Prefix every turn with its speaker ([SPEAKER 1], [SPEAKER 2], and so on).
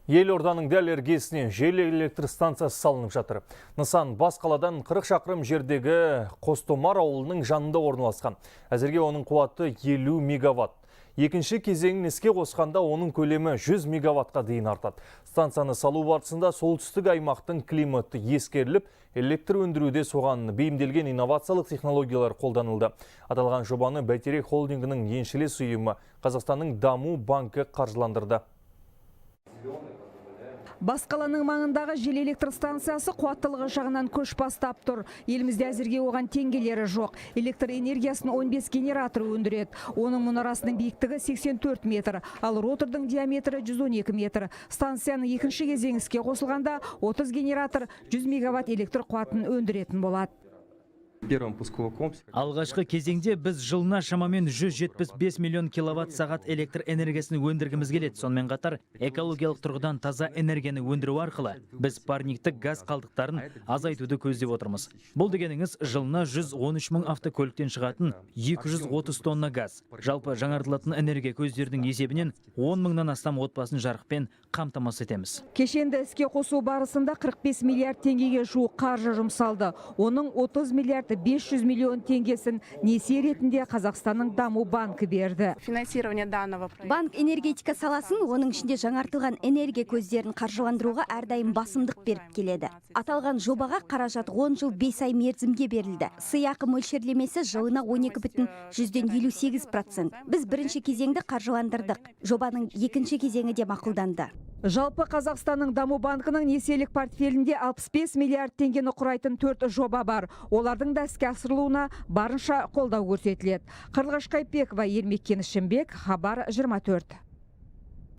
[SPEAKER 1] Елорданың дәл іргесіне жел электр станциясы салынып жатыр. Нысан бас қаладан 40 шақырым жердегі Қостомар ауылының жанында орналасқан. Әзірге оның қуаты 50 мегаватт. Екінші кезеңін іске қосқанда оның көлемі 100 мегаваттқа дейін артады. Станцияны салу барысында солтүстік аймақтың климаты ескеріліп, электр өндіруде соған бейімделген инновациялық технологиялар қолданылды. Аталған жобаны «Бәйтерек» холдингінің еншілес ұйымы Қазақстанның даму банкі қаржыландырды.
[SPEAKER 2] Бас қаланың маңындағы жел электр станциясы қуаттылығы жағынан көш бастап тұр. Елімізде әзірге оған тең келері жоқ. Электр энергиясын 15 генератор өндіреді. Оның мұнарасының биіктігі 84 метр, ал ротордың диаметрі 112 метр. Станцияның екінші кезеңі іске қосылғанда 30 генератор 100 мегаватт электр қуатын өндіретін болады.
[SPEAKER 3] Первом пусковом комплексе.
[SPEAKER 4] Алғашқы кезеңде біз жылына шамамен 175 миллион киловатт сағат электр энергиясын өндіргіміз келеді. Сонымен қатар экологиялық тұрғыдан таза энергияны өндіру арқылы біз парниктік газ қалдықтарын азайтуды көздеп отырмыз. Бұл дегеніңіз — жылына 113 мың автокөліктен шығатын 230 тонна газ. Жалпы жаңартылатын энергия көздерінің есебінен 10 мыңнан астам отбасын жарықпен қамтамасыз етеміз.
[SPEAKER 2] Кешенді іске қосу барысында 45 миллиард теңгеге жуық қаржы жұмсалды. Оның 30 миллиард 500 миллион теңгесін несие ретінде Қазақстанның даму банкі берді.
[SPEAKER 5] Финансирование данного проекта.
[SPEAKER 6] Банк энергетика саласын, оның ішінде жаңартылған энергия көздерін қаржыландыруға әрдайым басымдық беріп келеді. Аталған жобаға қаражат 10 жыл 5 ай мерзімге берілді. Сыйақы мөлшерлемесі жылына 12,58%. Біз бірінші кезеңді қаржыландырдық. Жобаның екінші кезеңі де мақұлданды.
[SPEAKER 2] Жалпы, Қазақстанның даму банкінің несиелік портфелінде 65 миллиард теңгені құрайтын төрт жоба бар. Олардың да іске асырылуына барынша қолдау көрсетіледі. Қарлығаш Қайыпбекова, Ермек Кенішімбек, Хабар 24.